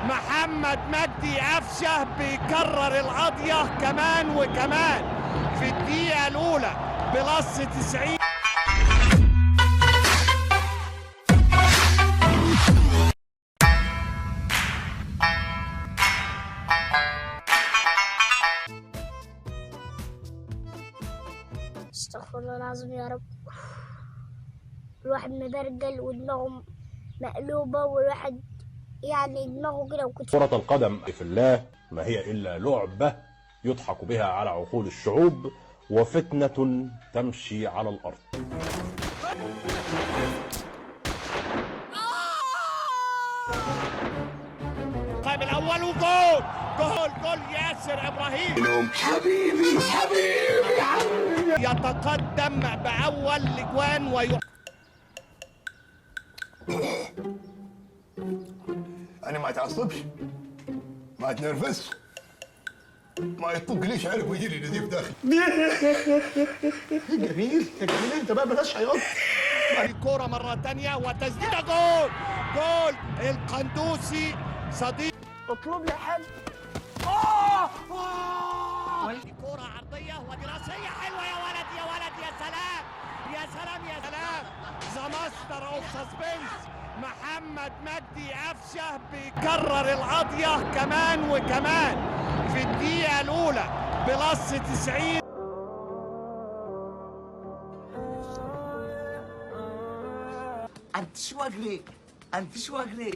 محمد مجدي قفشه بيكرر القضية كمان وكمان في الدقيقة الأولى plus 90. استغفر الله العظيم يا رب. الواحد مبرجل ودماغه مقلوبة، والواحد يعني دماغه كده وكنت. كرة القدم في الله ما هي إلا لعبة يضحك بها على عقول الشعوب وفتنة تمشي على الأرض. القائم الأول وجول جول جول ياسر إبراهيم، حبيبي حبيبي حبيبي، يتقدم بأول لجوان وي انا ما اتعصبش، ما اتنرفزش، ما يطق ليش عرق ويجي لي نزيف داخل. جميل يا جميل، انت بقى بلاش عياط. الكرة مرة تانية وتسديدة جول جول القندوسي صديق. اطلب لي حل. كرة عرضية ودراسية حلوة، يا ولد يا ولد، يا سلام يا سلام يا سلام، the master of suspense محمد مجدي قفشه بيكرر القضية كمان وكمان في الدقيقة الأولى plus 90. انت شو اجري، انت شو اجري.